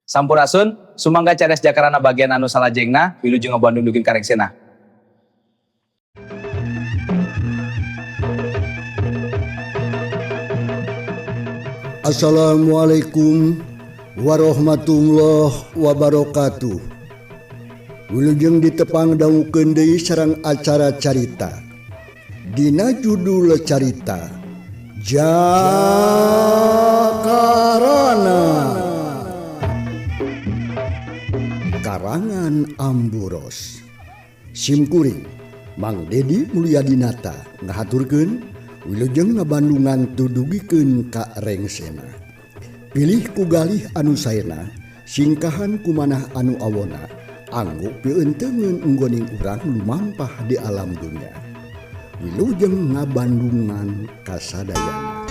Sampurasun, sumangga cares jakarana bagian anu salajengna, wilujeng ngabandung dugin karengsena. Assalamualaikum warahmatullahi wabarakatuh. Wilujeng ditepang dangukeun deui sareng acara carita. Dina judul carita Jakarana. Karangan Amburos. Simkuring Mang Dedi Mulyadinata ngahaturkeun wilujeng ngabandungan tudugikeun ka rengsena. Pilih ku galih anu saena, singkahan kumanah anu awona, anggo pieunteuneun unggoning urang lumampah di alam dunya. Wilujeng ngabandungan kasadayana.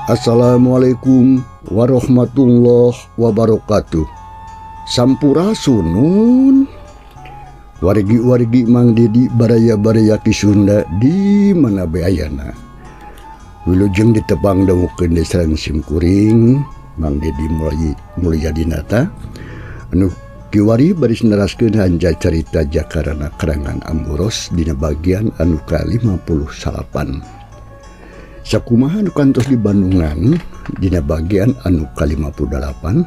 Assalamualaikum warahmatullahi wabarakatuh. Sampurasunun. Wargi-wargi Mang Dedi baraya-baraya Ki Sunda di mana bae ayana. Wilujeng ditepang dangukeun deui sareng simkuring Mang Dedi Mulyadinata anu kiwari baris neraskeun hanja carita Jakarana karangan Amburos dina bagian anu ka-58. Sakumaha nu kantos di Bandungan dina bagian anu ka-58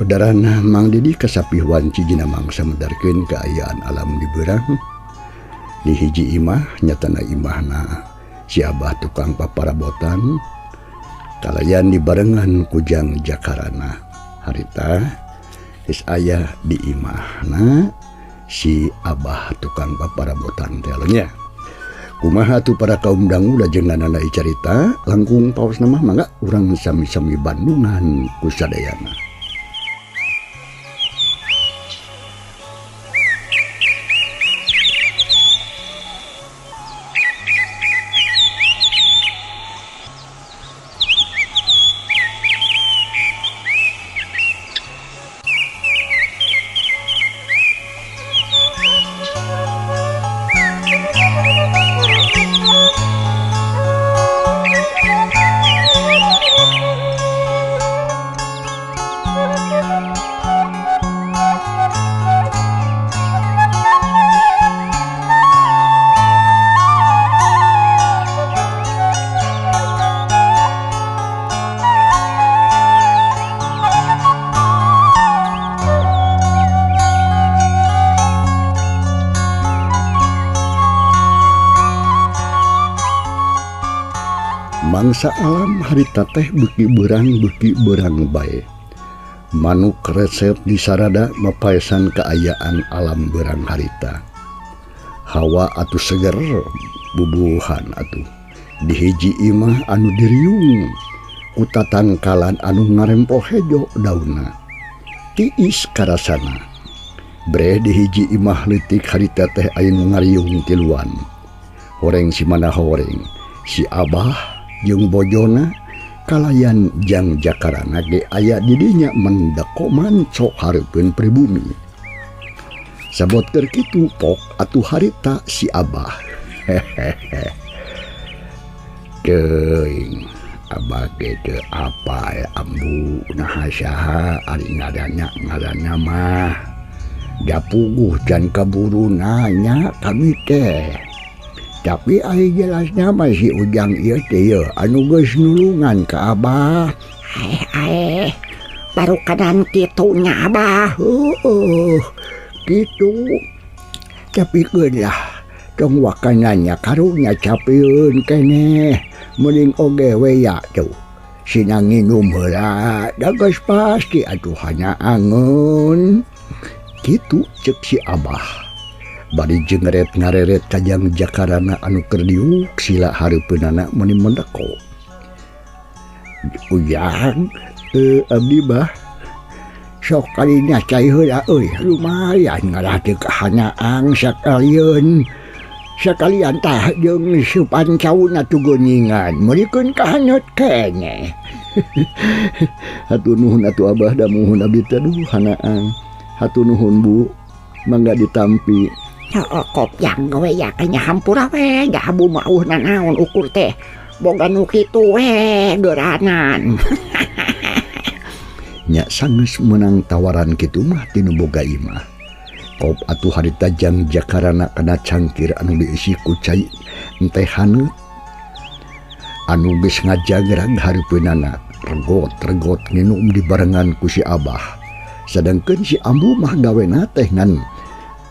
pedarana Mang Dedi kasapih wanci dina mangsa medarkeun kaayaan alam di beurang di hiji imah nyatana imahna si Abah tukang paparabotan kalayan dibarengan kujang Jakarana harita geus aya di imahna si Abah tukang paparabotan teh nya. Kumaha tuh para kaum dangu lajenganana carita langkung paos nama mangga urang sami-sami Bandungan kusadayana. Mangsa alam harita teh beuki berang bae. Manuk resep di sarada mapaesan kaayaan alam berang harita. Hawa atuh seger bubuhan atuh. Di hiji imah anu diriung ku tatangkalan anu ngarempo hejo daunna. Tiis karasana. Breh di hiji imah leutik harita teh aya nu ngariung tiluan. Horeng si mana horeng, si Abah jeung bojona kalayan jang Jakarana ge aya didinya mendeko manco hareupeun pribumi. Sabot keur kitu pok atuh harita si Abah. Hehehe. Teuing Abah ge teu apal ambu naha saha ari ngaranna mah. Da puguh can kaburu nanya kami teh. Tapi ari jelasna mah si Ujang ieu teh yeuh anu geus nulungan ka Abah. Aeh, baru kanan kitu nya Abah. Heueuh, kitu. Tapi keun lah, tong waka nanya karunya capieun keneh. Mending oge we ya tuh. Sina nginum heula, da geus pasti atuh hanya angeun. Kitu ceuk si Abah. Bari jengeret ngareret kajang Jakarana anu keur diuk sila hareupeunana meuni mendeko. Ujang abdi bah sok kalinya cai heula euy lumayan ngarah teu kahanaang sakalieun. Sakalian tah jeung supan cauna tu geuningan meulikeun kahaneut keneh. Hatur nuhun atuh Abah da muhun abdi teh duh hanaang. Hatur nuhun Bu, mangga ditampi. Heeh, kopyang we ya kanya hampura we gabu mah eueuh nanaon ukur teh. Boga nu kitu we geuranan. Nya sanggeus meunang tawaran kitu mah tinu boga imah. Kop atuh harita jang Jakarana kana cangkir anu diisi ku cai teh haneut. Anu geus ngajagrag hareupeunana, regot-regot nginum dibarengan ku si Abah. Sadangkeun si Ambu mah gawena teh ngan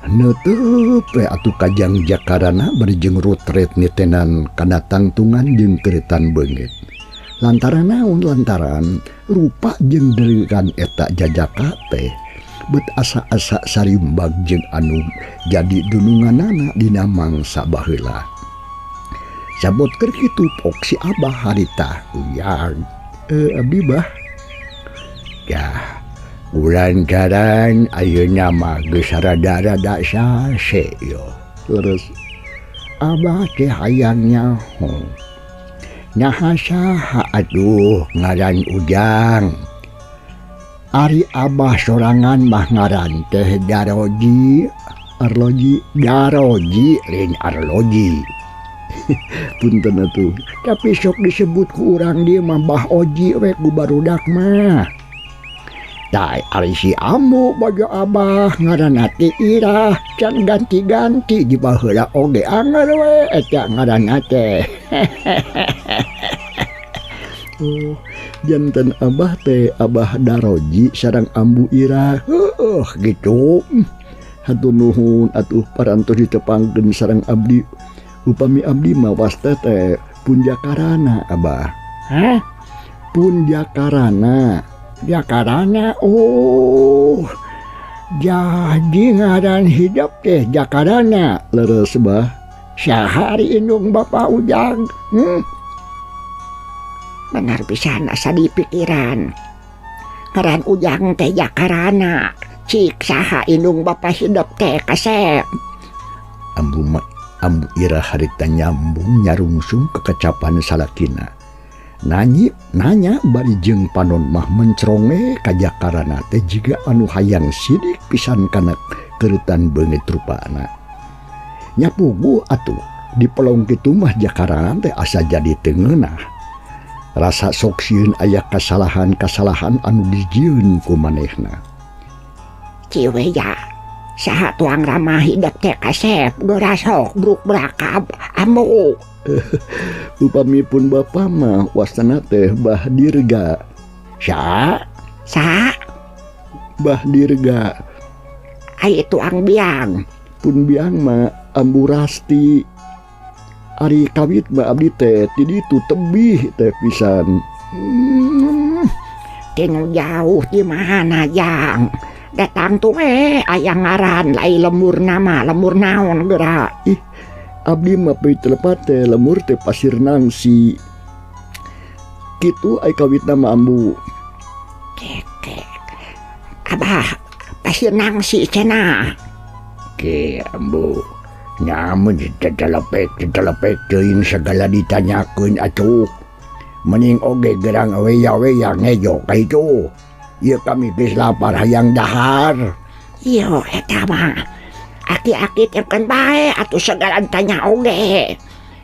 neuteup we atuh kajang Jakarana bari jeung rutret nitenan kana tangtungan jeung keretan beungit. Lantaran naon? Lantaran rupa jeung deureukan eta jajaka teh bet asa-asa sarimbag jeung anu jadi dununganana dina mangsa baheula. Sabot keur kitu pok si Abah harita uyang. Abdi bah. Yah, ulantaran ayeuna mah geus rada-rada sase yo. Leres Abah teh hayang nyaho. Naha saha atuh ngaran Ujang. Ari Abah sorangan mah ngaran teh Daroji, Arloji, Daroji lain Arloji. Punten atuh. Tapi sok disebut ku urang dieu mah Bah Oji we ku barudak mah. Tah ari si Ambu bojo Abah ngaranna teh Irah, can ganti-ganti di baheula oge anger we eta ngaranna teh. Oh, janten Abah teh Abah Daroji sareng Ambu Irah. Heueuh gitu. Hatur nuhun atuh parantos ditepangkeun sareng abdi. Upami abdi mah wasta teh pun Jakarana Abah. Hah? Pun Jakarana. Jakarana, oh jadi ngaran hidup teh Jakarana. Leres bah. Saha ari indung Bapak Ujang? Benar pisan asa dipikiran. Ngaran Ujang teh Jakarana. Cik saha indung Bapak hidup teh kasep. Ambu mah Ambu Irah harita nyambung nyarungsung kekecapan salakina. Nanyi nanya bari jeung panon mah mencronge ka Jakarana teh jiga anu hayang sidik pisan kana keureutan beungit rupana. Nya puguh atuh di pelong kitu mah Jakarana teh asa jadi teu ngeunah. Rasa sok sieun aya kasalahan-kasalahan anu dijieun ku manehna. Ciwe ya. Saha tuang ramah hidup teh kasep geura sok bruk brakab ambu. Upami pun bapa mah wastana teh Bah Dirga. Sa? Sa? Bah Dirga. Ai tuang biang. Pun biang mah Ambu Rasti. Ari kawit mah abdi teh ti ditu tebih teh pisan. Tinu jauh di mana jang? Datang tuh aya ngaran lai lemur nama lemur naon geura. Ih, abdi mah peuit telepat teh lemur teh pasir nangsi. Kitu ai kawitna mah Ambu. Keke. Abah pasir nangsi cenah. Ke Ambu. Nyamun tetelepek teuing segala ditanyakeun atuh. Mending oge gerang weya-weya ngejo ka itu. Ieu kami geus lapar hayang dahar. Yo eta mah. Aki-aki teh keun bae atuh segala tanya oge.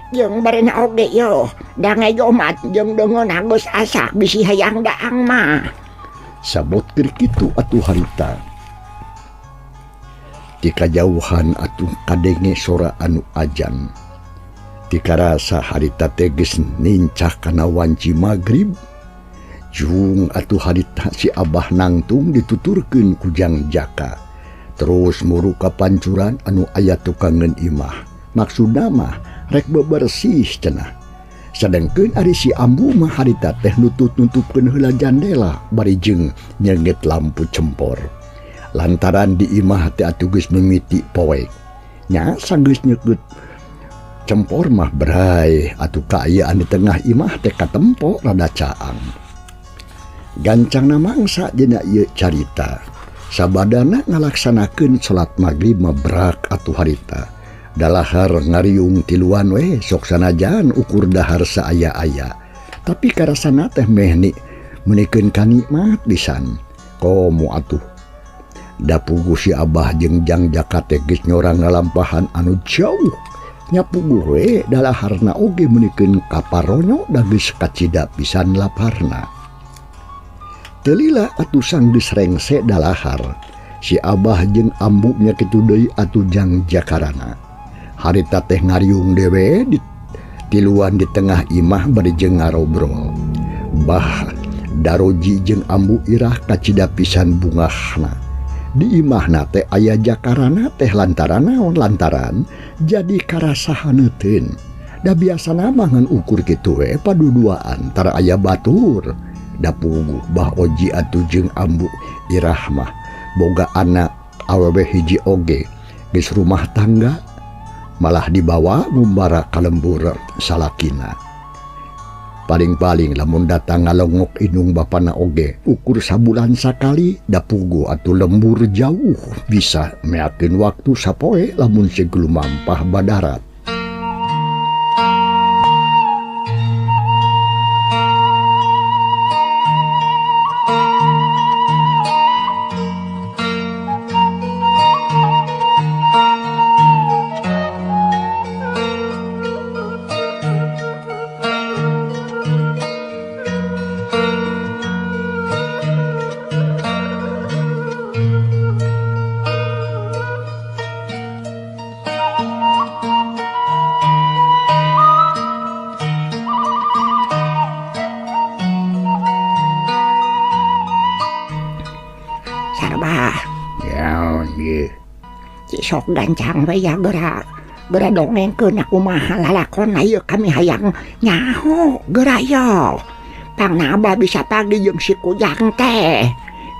Jeung barena oge yo, da ngejo mah jeung deungeun geus asak bisi hayang daang mah. Sabot keur kitu atuh harita. Ti kajauhan atuh kadenge sora anu ajan. Ti karasa harita teh geus nincah kana wanci magrib. Jung atuh harita si Abah nangtung dituturkeun ku Jang Jaka. Terus muru ka pancuran anu aya tukangeun imah. Maksudna mah rek bebersih cenah. Sadengkeun ari si Ambu mah harita teh nutut-nutupkeun heula jandela bari jeung nyenget lampu cempor. Lantaran di imah teh atuh geus mimiti poek. Nya sanggeus nyeukeut cempor mah bray atuh kaayaan di tengah imah teh katempo rada caang. Gancangna mangsa dina ieu carita. Sabadana ngalaksanakeun salat magrib mah brak atuh harita. Dalahar ngariung tiluan we sok sanajan ukur dahar saaya-aya. Tapi karasana teh mehni meunikeun kanikmat pisan. Komo atuh. Da puguh si Abah jeung Jang Jaka teh geus nyorang ngalampahan anu jauh. Nya puguh we dalaharna oge meunikeun kaparonyo da geus kacida pisan laparna. Teu lila atuh sanggeus rengse dalahar. Si Abah jeung ambuknya kitu deui atuh Jang Jakarana. Harita teh ngariung dewe di tiluan di tengah imah bari jeung ngarobrol. Bah Daroji jeung ambu Irah kacida pisan bungahna. Di imahna teh aya Jakarana teh lantaran naon lantaran jadi karasahaneuteun. Da biasana mah ngan ukur kitu we paduduaan tara aya batur. Da puguh Bah Oji atuh jeung ambu Irah mah boga anak awewe hiji oge geus rumah tangga malah dibawa ngumbara ka lembur salakina. Paling-paling lamun datang ngalongok indung bapana oge ukur sabulan sakali da puguh atuh lembur jauh bisa meakeun waktu sapoe lamun seug lumampah badarat. Sok gancang we ya geura geura dongengkeun kumaha lalakon ieu kami hayang nyaho geura yo. Pangna Abah bisa pagi jeung si Kujang teh.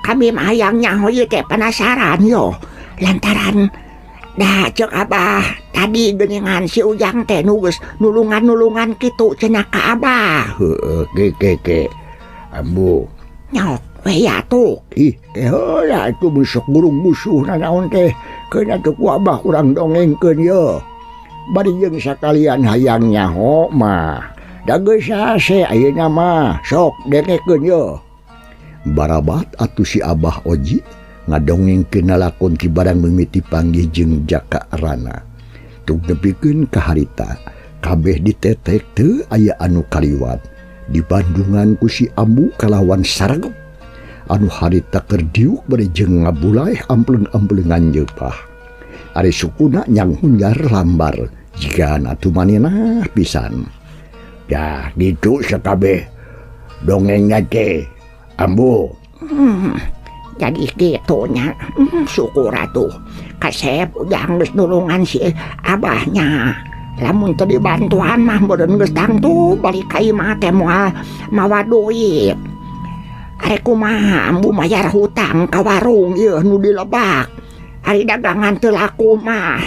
Kami mah hayang nyaho ieu teh penasaran yo. Lantaran da ceuk Abah tadi geuningan si Ujang teh nu geus nulungan-nulungan kitu cenah ka Abah. Heueuh ke ke ke. Ambu nyok we ya tuh. Ih, heula atuh besok gurung musuh nanaon teh. Keun atuh ku Abah urang dongengkeun ye. Bari jeung sakalian hayang nyaho mah. Da geus hase ayeuna mah, sok dengekeun ye. Barabat atuh si Abah Oji ngadongengkeun lalakon ki barang mimiti panggih jeung Jaka Rana. Tug nepikeun ka harita, kabeh ditetek teu aya anu kaliwat. Di bandungan ku si Ambu kalawan saragep. Anu harita keur diuk bari jeung ngabulaeh ampleung-ampleungan nyeupah. Ari sukuna nyang hunjar lambar jigana atuh manenah pisan. Dah gitu sakabeh dongengna teh Ambu. Jadi kitu nya. Syukur atuh. Kasep Ujang geus nulungan si Abahnya. Lamun teu dibantuan mah meureun geus tangtu balik ka imah teh moal mawa duit. Ari kumaha ambu mayar hutang ka warung ieu nu dilebak. Ari dagangan teu laku mah.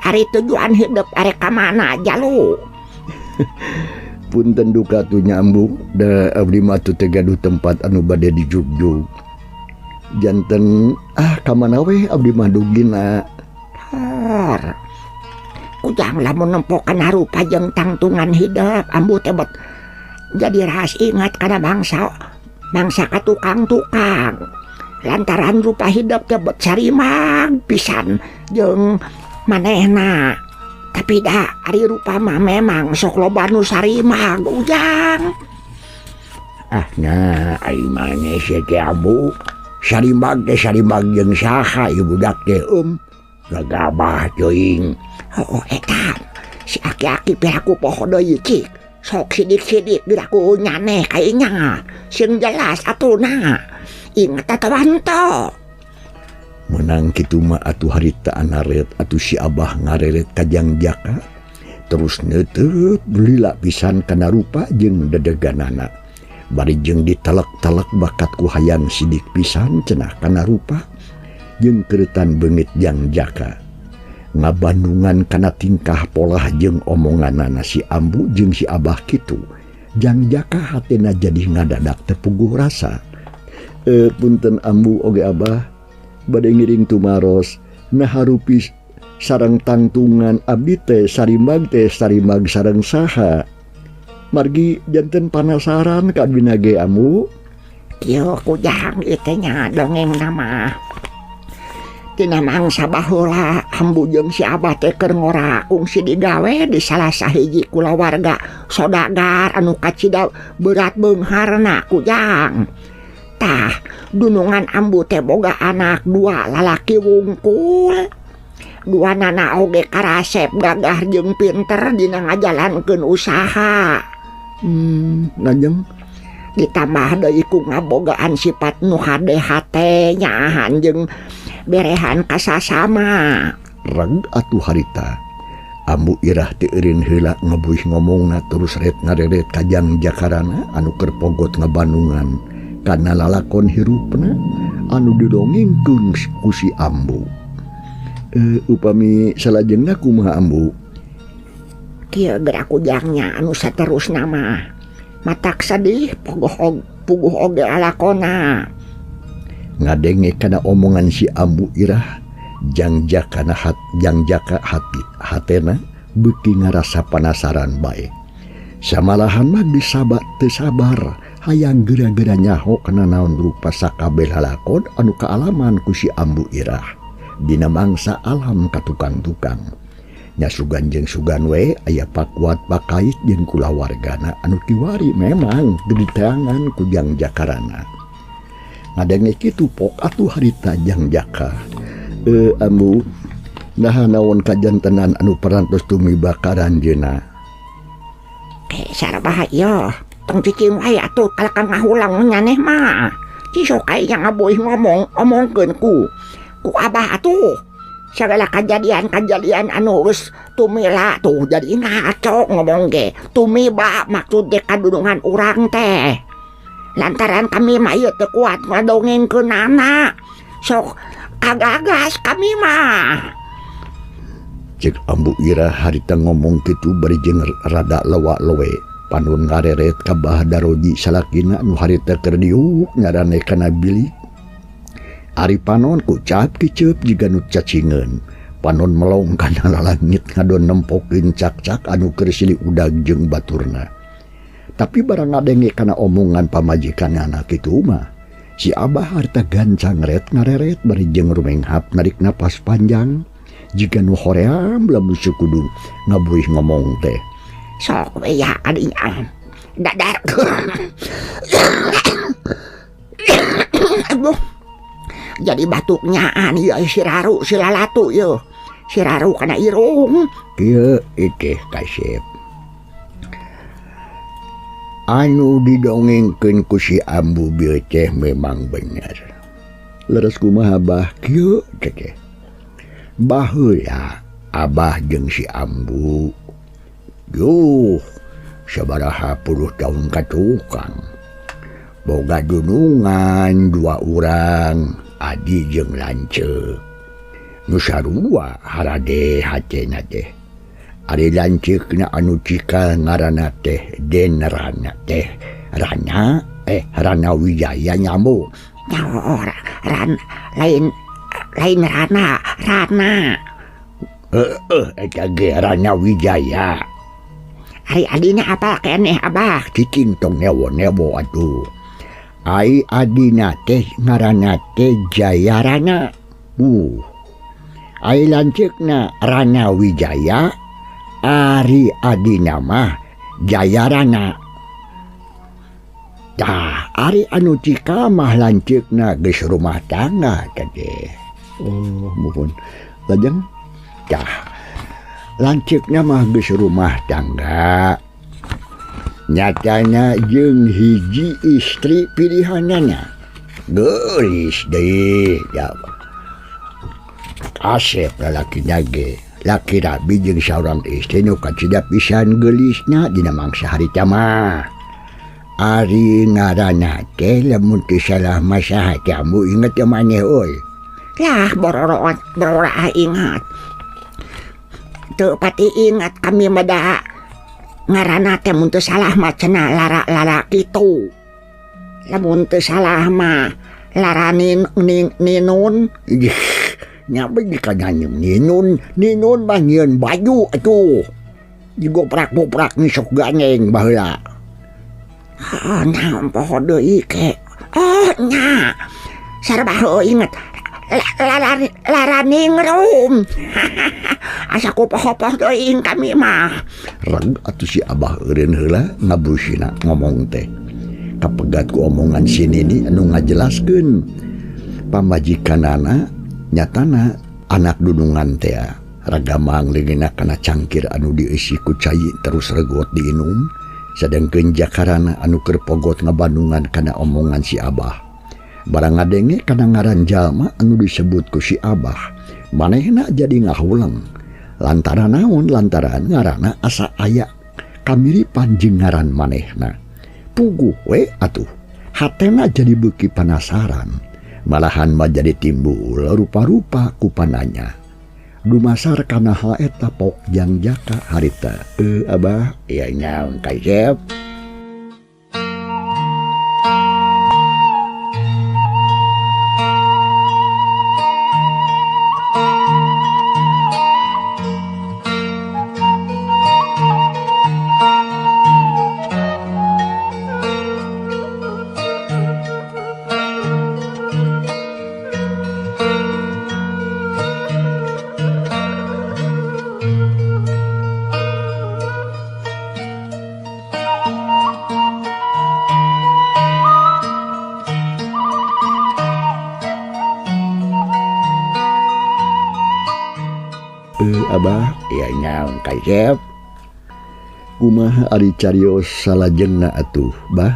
Ari tujuan hidup ari ka mana jalu. Punten duka tuh nya ambu, da abdi mah teu gaduh tempat anu bade dijugjug. Janten ka mana we abdi mah dugina. Hor. Ujang lamun nempokan harupa jeung tangtungan hidup ambu teh bet jadi ras ingat kana bangsa bangsa ka tukang-tukang. Lantaran rupa hidup teh bet sarimag pisan jeung manehna. Tapi da ari rupa mah memang sok loba nu sarimag Ujang. Ah nya ai maneh sia teh ambu. Sarimag teh sarimag jeung saha ieu budak teh gagabah teuing. Oh eta si aki-aki piraku poho deui cik. Sok sidik-sidik diraku nyaneh kayaknya. Sing jelas atuh na. Ingat atawa henteu. Menang kitu mah atuh harita anaret atuh si Abah ngareret ka Jang Jaka. Terus neuteup lila pisan kana rupa jeung dedeganana. Bari jeung ditelek-telek bakat ku hayang sidik pisan cenah kana rupa. jeung keretan beungit Jang Jaka. Ngabandungan kana tingkah polah jeung omonganana si Ambu jeung si Abah kitu. Jang Jaka hatena jadi ngadadak tepuguh rasa. Punten Ambu oge Abah bade ngiring tumaros nah harupis sareng tangtungan abdi teh sarimag sareng saha. Margi janten panasaran ka abdina ge Ambu. Kieu kujang ieu teh nya dongeng nama. Tina mangsa baheula Ambu jeung si Abah teh keur ngora kungsi digawe di salah sahiji kulawarga sodagar anu kacida berat beungharna kujang. Tah dunungan Ambu teh boga anak dua lalaki wungkul. Dua nana oge karasep gagah jeung pinter dina ngajalankeun usaha. Lajeng ditambah deui ku ngabogaan sifat nu hade hate nyaahan jeung berehan kasasama. Reg atuh harita. Ambu Irah teu eureun heula ngebuih ngomongna terus ret ngareret ka Jang Jakarana anu keur pogot ngabandungan kana lalakon hirupna anu didongengkeun ku si Ambu. Upami salajengna kumaha Ambu? Kieu geura kujangnya anu saterusna mah. Matak sedih puguh oge alakona. Ngadenge kana omongan si Ambu Irah, Jang Jaka hati hatena beuki ngarasa panasaran bae. Samalahan mah disaba teu sabar hayang geura-geura nyaho kana naon rupa sakabeh lalakon anu kaalaman ku si Ambu Irah. Dina mangsa alam ka tukang-tukang. Nya sugan jeung sugan we aya pakuat pakait jeung kulawargana anu kiwari memang diteangan ku Jang Jakarana. Ngadenge kitu pok atuh harita Jang Jaka. Ambu naha naon kajantenan anu parantos tumiba ka ranjeunna? Sarabah ieu tong cicing wae atuh kalakang ngahulang nyaneh mah. Cisok aya ngabuih ngomong omongkeun ku Abah atuh. Segala kejadian-kejadian anu geus tumila tuh jadi ngaco ngomong ge. Tumiba maksud teh kadunungan urang teh. Lantaran kami mah ieu teu kuat ngadongengkeunana. Sok kagagas kami mah. Cek Ambu Irah harita ngomong kitu bari jeung rada lewa-lewe. Panon ngareret ka Bah Daroji salakina anu harita keur diuk ngarane kana bilik. Ari panon kucap kiceup jiga nu cacingeun. Panon melong kana lalangit ngadon nempokeun cak-cak anu keur silih udag jeung baturna. Tapi barang ngadenge kana omongan pamajikanana kitu mah, si Abah harita gancang ret ngareret bari jeung rumenghap narik napas panjang jiga nu hoream lamun sukudu ngabuih ngomong teh. Sok we ya adinya. Dadar. Aduh. Jadi batuknyaan ieu si Raru si Lalatu ieu. Si Raru kana irung. Kieu ikeh kasep. Anu didongengkeun ku si Ambu bieu teh memang bener. Leres kumaha Abah kieu teh. Baheula Abah jeung si Ambu. Yuh, sabaraha puluh tahun ka tukang. Boga dunungan dua urang. Adi jeung lanceuk. Nu sarua harade hatena teh. Ari lanceukna anu cikal ngaranna teh Den Rana teh. Rana Rana Wijaya nyambu. Nyaho ran lain lain Rana, Rana. Heeh, eta ge Rana Wijaya. Ari adina apa keneh Abah? Cicing tong newo-newo atuh. Ai adina teh ngaranna teh Jayarana. Ai lanceukna Rana Wijaya, ari adina mah Jayarana. Tah, ari anu cikal mah lanceukna geus rumah tangga teh. Oh, muhun. Lajeng tah lanceukna mah geus rumah tangga. Nyatana jeung hiji istri pilihanana. Geulis deui. Ya. Asep lalakina ge. Laki rabi jeung saurang istri nu kacida pisan geulisna dina mangsa harita mah. Ari ngaranna teh lamun teu salah mah saha teh Ambu inget teh maneh euy. Lah bororo borora ingat. Teu pati ingat kami mah da ngaranna teh mun teu salah mah cenah lara-lara kitu. Lamun teu salah mah lara ninun. Ih, nya bae kana ninun, ninun mah nyieun baju atuh. Digoprak-goprak ni sok gandeng baheula. Heeh, naon poho deui ke. Oh nya. Sarba heueuh inget. Lara ningrum. Asa ku poho-poho teuing kami mah. Reg atuh si Abah eureun heula ngabrusina ngomong teh. Kapegat ku omongan si Nini anu ngajelaskeun pamajikanana nyatana anak dunungan teh ragamang leungeunna kana cangkir anu dieusi ku cai terus regot diinum sadengkeun Jakarana anu keur pogot ngabandungan kana omongan si Abah. Barang ngadenge kana ngaran jalma anu disebut ku si Abah, manehna jadi ngahulang. Lantaran naon? Lantaran ngaranna asa aya kamiripan jeung ngaran manehna. Puguh we atuh, hatena jadi beuki panasaran. Malahan mah jadi timbul rupa-rupa ku pananya. Dumasar kana hal eta pok jang Jaka harita. Abah, ieu nyaon kasep? Abah, ieu nyaon kasep? Kumaha ari carios salajengna atuh, Bah?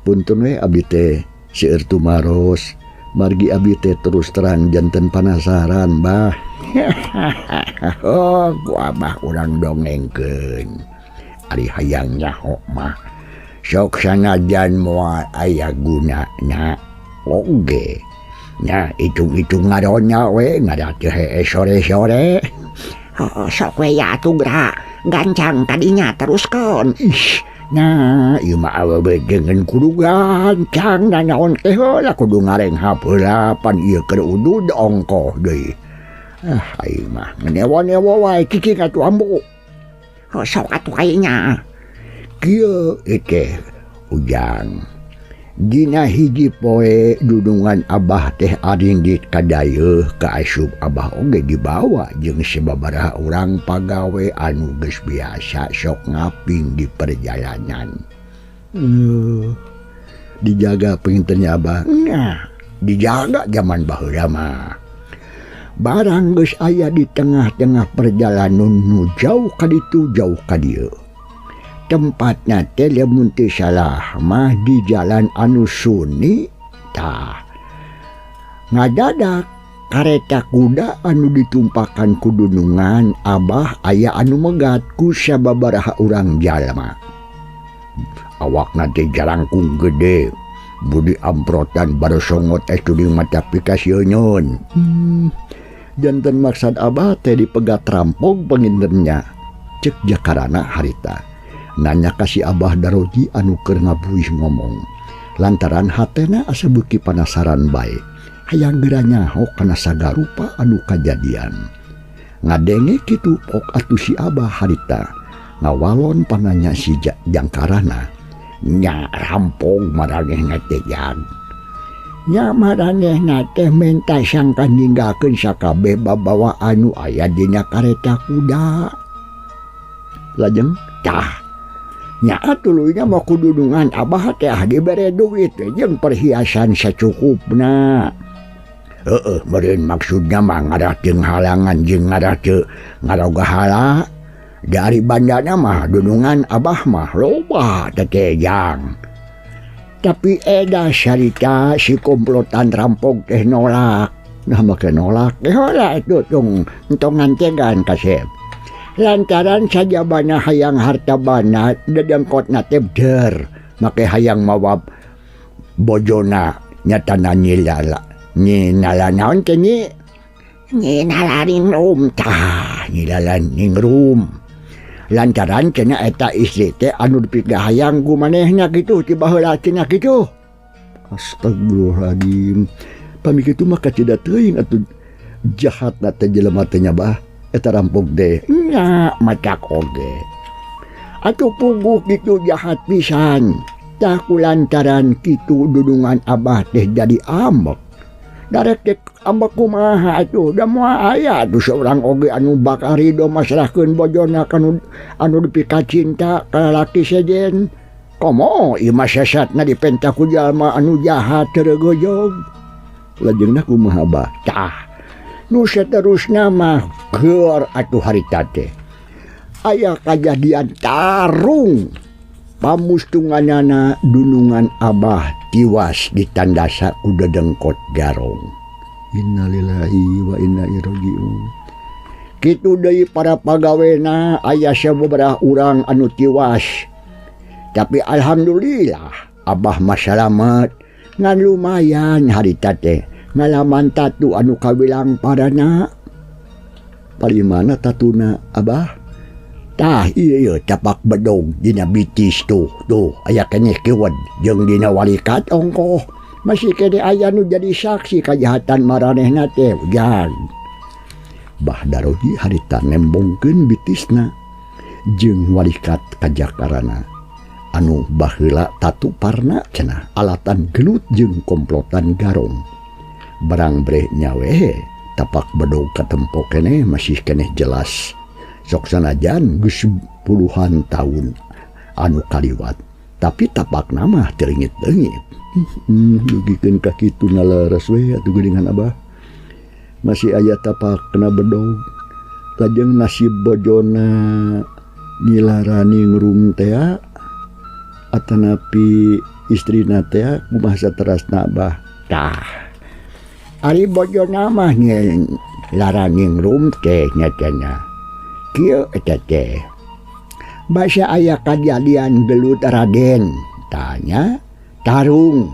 Punten we abdi teh seueur tumaros, margi abdi teh terus terang janten panasaran, Bah. Oh, ku Abah urang dongengkeun. Ari hayang nyaho mah sok sanajan moal aya gunana oge. Nya hitung-hitung ngaronya we ngadateu hee sore-sore. Oh, sok we ya atuh geura gancang tadinya teruskeun. Ih, nah ieu mah awewe deungeun kudu gancang nanaon teh heula kudu ngarenghap heula pan ieu keur udud ongkoh deui. Ah, aing mah ngenewa-newa wae cicing atuh ambu. Oh, sok atuh kayaknya. Kieu teh Ujang. Dina hiji poe dunungan Abah teh arindit kadayeuh ka asup Abah oge dibawa jeung sababaraha urang pagawe anu geus biasa sok ngaping di perjalanan. Dijaga pengintennya Abah. Nah, dijaga zaman baheula mah. Barang geus aya di tengah-tengah perjalanan nu jauh ka ditu jauh ka dieu. Tempatna teh lamun teu salah mah di jalan anu Suni tah. Ngadadak kareta kuda anu ditumpakan ku dunungan Abah aya anu megat ku sababaraha urang jalma. Awakna teh jalangkung gede, budi amprotan barosongot es tuding mata pikasieun. Janten maksad Abah teh dipegat rampok pangintennya. Cek Jakarana harita. Nanya ka si Abah Daroji anu keur ngabuih ngomong. Lantaran hatena asa beuki panasaran bae. Hayang geura nyaho kana sagarupa anu kajadian. Ngadenge kitu pok atuh si Abah harita. Ngawalon pananya si Jangkarana. Nya rampong maranehna teh jang. Nya maranehna teh menta sangka ninggalkeun sakabeh babawa anu aya dina kareta kuda. Lajeng tah nya tuluy nya mah kudunungan Abah teh dibere duit jeung perhiasan sacukupna. Heeh, meureun maksudna mah ngarah teu halangan jeung ngarah teu ngaroga hala. Dari bandana mah dunungan Abah mah loba teh jang. Tapi eda sarita si komplotan rampok teh nolak. Nah make nolak teh heula atuh tung entong ngantegan kasep. Lantaran sajabana hayang harta bana dedengkotna teh der make hayang mawab bojona nyatana nyilala Nyi Nala naon teh nyi? Nyi Nala Ningrum tah, Nyi Lala Ningrum. Lantaran cenah eta istri teh anu dipikahayang ku manehna kitu ti baheula cenah kitu. Astagfirullahaladzim. Pami kitu mah kacida teuing atuh jahatna teh jelema teh nya bah. Eta rampok deh. Nya macak oge. Atuh puguh kitu jahat pisan. Tah kulantaran kitu dudungan abah teh jadi ambek. Darek teh ambek kumaha atuh da moal aya atuh seorang oge anu bakal rido masrahkeun bojona kanu anu dipikacinta ka lalaki sejen. Komo ieu mah sesatna dipenta ku jalma anu jahat teu reugeujeug. Lajengna kumaha bah? Tah nu saterusna mah keur atuh harita teh. Aya kajadian tarung. Pamustunganana dunungan abah tiwas ditandasa ku dedengkot garong. Innalillahi wa inna ilaihi rajiun. Kitu deui para pagawena aya sababaraha urang anu tiwas. Tapi alhamdulillah abah mah salamet ngan lumayan harita teh ngalaman tatu anu kawilang parana. Parimana tatuna abah? Tah ieu ieu tapak bedog dina bitis tuh tuh aya keneh kiwed jeung dina walikat ongkoh masih keneh aya nu jadi saksi kajahatan maranehna teh ujang. Bah Daroji harita nembongkeun bitisna jeung walikat kajakarana anu baheula tatu parna cenah alatan gelut jeung komplotan garong. Barang breh nyawe tapak bedog katempo keneh masih keneh jelas. Sok sanajan geus puluhan tahun anu kaliwat tapi tapak nama teu leungit-leungit. Dugikeun ka kitu ngaleres we atuh geuningan abah. Masih aya tapak kena bedog. Lajeng nasib bojona Nyi Ningrum tea atanapi istrina tea kumaha saterasna abah? Tah ari bojona mah Nyi Lara Ningrum teh nya cenah. Kieu eta teh. Basa aya kajadian gelut Raden, tanya tarung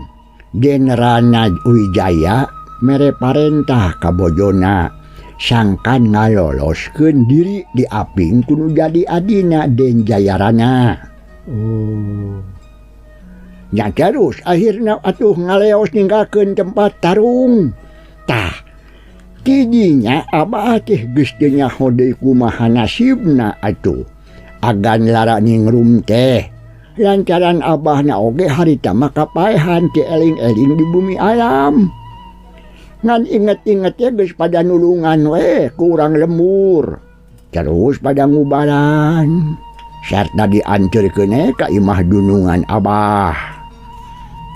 Den Rana Wijaya mere parentah ka bojona sangkan ngaloloskeun diri diaping kudu jadi adina Den Jayarana. Oh. Nya terus akhirna atuh ngaleos ninggalkeun tempat tarung. Tah tidinya abah teh geus teu nyaho deui kumaha nasibna atuh. Agan Lara Ningrum teh lantaran abahna oge harita mah kapaehan ti eling-eling di bumi alam. Ngan inget-inget teh geus pada nulungan we ku urang lembur. Terus pada ngubaran. Sarta dianteurkeun ka imah dunungan abah.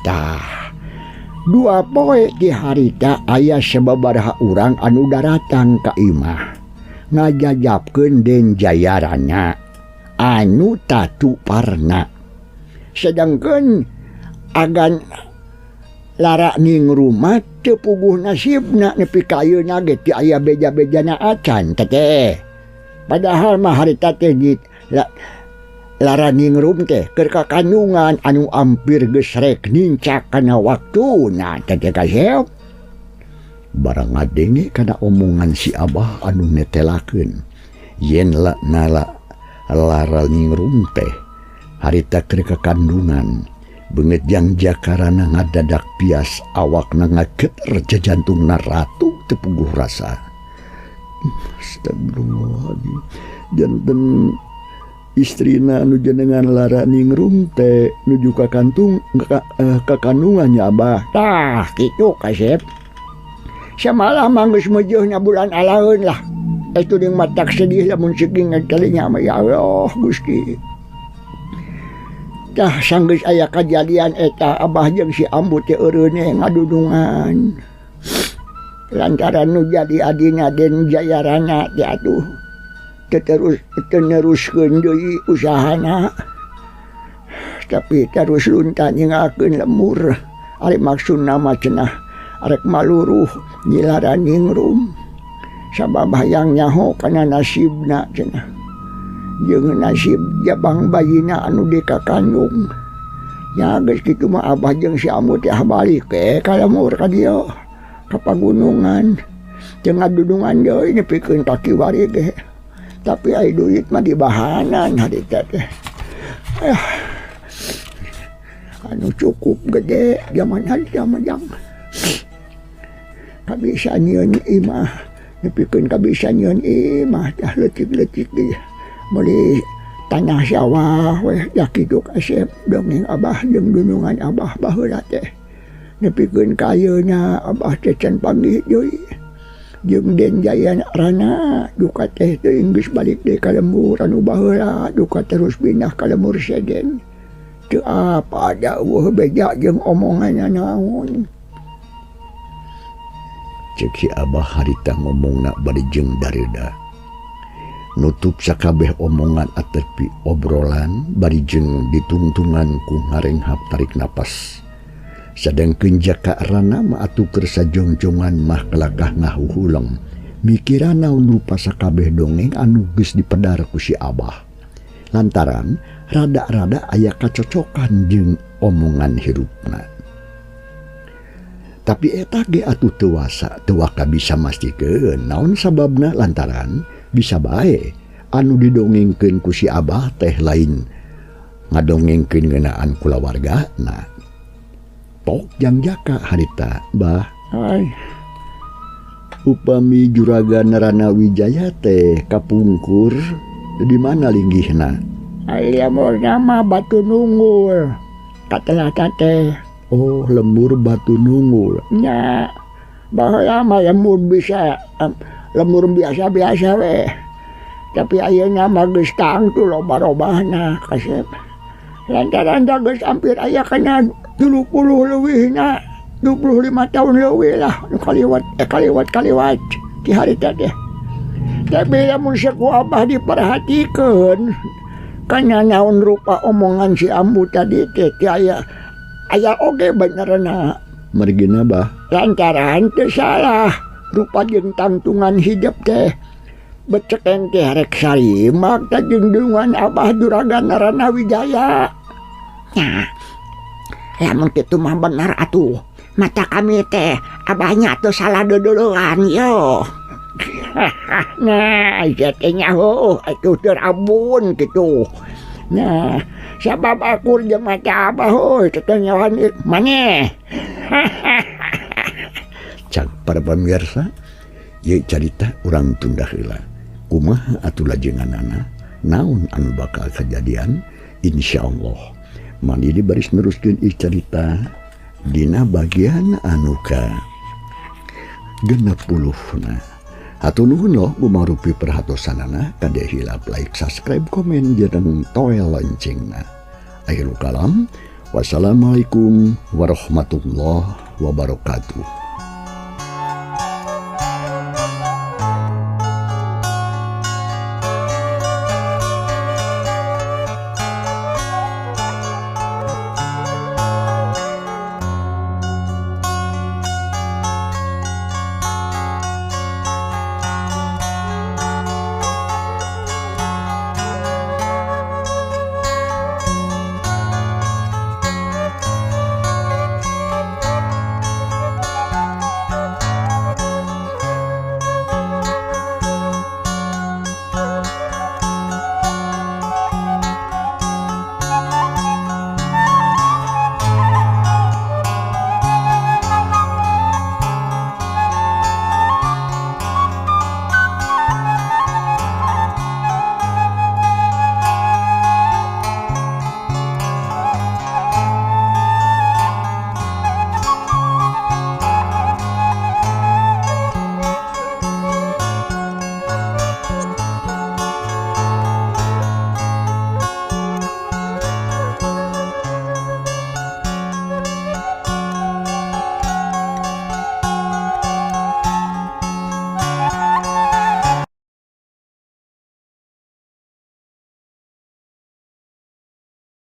Tah dua poe di harita aya sababaraha urang anu daratang ka imah ngajajapkeun Den Jayarana anu tatu parna. Sedangkeun agan Lara Ningrum mah teu puguh nasibna nepi ka ayeuna ge teu aya beja-bejana acan teh. Padahal mah harita teh Lara Ningrum teh keur kakandungan anu ampir geus rek nincak kana waktuna teh kasep. Barang ngadenge kana omongan si abah anu netelakeun yen la nala Lara Ningrum teh harita keur kakandungan beungeut jang jakarana ngadadak pias awakna ngageter jajantungna ratu teu puguh rasa. Astagfirullahaladzim. Janten istrina anu jenengan Lara Ningrum teh nuju ka kantung kakandungannya abah. Tah kitu kasep. Samalah mah geus meujeunna bulan alaeun lah. Eta jeung matak sedih lamun saking ngakalinya mah ya Allah Gusti. Tah sanggeus aya kajadian eta abah jeung si ambu teh eureun ngadudungan. Lantaran nu jadi adina Den Jayarana teh atuh terus neruskeun deui usahana. Tapi terus lunta nyingakeun lemur. Ari maksudna mah cenah arek maluruh Nyi Lara Ningrum. Sabab hayang nyaho kana nasibna cenah. Jeung nasib jabang bayina anu dikakandung. Nya geus kitu mah abah jeung si ambu teh balik ke ka lemur ka dieu. Ka pagunungan teu ngadudungan deui nepikeun ka kiwari ge. Tapi ai duit mah dibahanan harita teh. Anu cukup gede zaman harita mah jang. Kabisa nyieun imah, nepikeun kabisa nyieun imah tah leutik-leutik ge. Meuli tanah sawah weh dah kitu kasep dongeng abah jeung dunungan abah baheula teh. Nepikeun ka ayeuna abah teh can panggih deui. Jeung Den Jaya Rana duka teh teuing geus balik deui ka lembur anu baheula duka terus pindah ka lembur sejen. Teu apa da eueuh beja jeung omonganna naon. Cek si abah harita ngomongna bari jeung dareda. Nutup sakabeh omongan atepi obrolan bari jeung ditungtungan ku ngarenghap tarik napas. Sadengkeun Jaka Rana mah atuh keur sajongjongan mah kelakah ngahuhuleng. Mikiran naon rupa sakabeh dongeng anu geus dipedar ku si abah. Lantaran rada-rada aya kacocokan jeung omongan hirupna. Tapi eta ge atuh teu wasa, teu waka bisa mastikeun naon sababna lantaran bisa bae anu didongengkeun ku si abah teh lain ngadongengkeun ngeunaan kulawargana. Tok jang Jaka harita bah. Ai. Upami Juragan Rana Wijaya teh kapungkur di mana linggihna? Ai lemurna mah Batu Nunggul. Katelah teh. Oh, lembur Batu Nunggul. Nya. Baheula mah lembur bisa lembur biasa-biasa we. Tapi ayeuna mah geus tangtu loba-robahna kasep. Lantaran da geus hampir aya kana 30 leuwihna, 25 tahun leuwih lah nu kaliwat kaliwat ti harita teh. Tapi lamun saku abah diperhatikeun kana naon rupa omongan si ambu tadi teh teu aya aya oge benerna. Margina bah lantaran teu salah rupa jeung tangtungan hidup teh. Becekeng teh rek sarimak teh jeung dunungan abah Juragan Rana Wijaya. Nya, lamun kitu mah bener atuh. Mata kami teh abahnya atuh salah dodoloan yo. Nah, ieu teh nyaho atuh teu rabun kitu. Nah, sabab akur jeung mata abah heuh teh nyawan maneh. Cak para pemirsa, ieu carita urang tunda heula. Kumaha atuh lajenganana? Naon anu bakal kejadian? Insyaallah. Mandiri baris neruskeun ieu carita dina bagian anu ka 60. Hatur nuhun loh kumarupi perhatosanana kade hilap like, subscribe, komen jeung toel loncengna. Akhirul kalam, wassalamualaikum warahmatullahi wabarakatuh.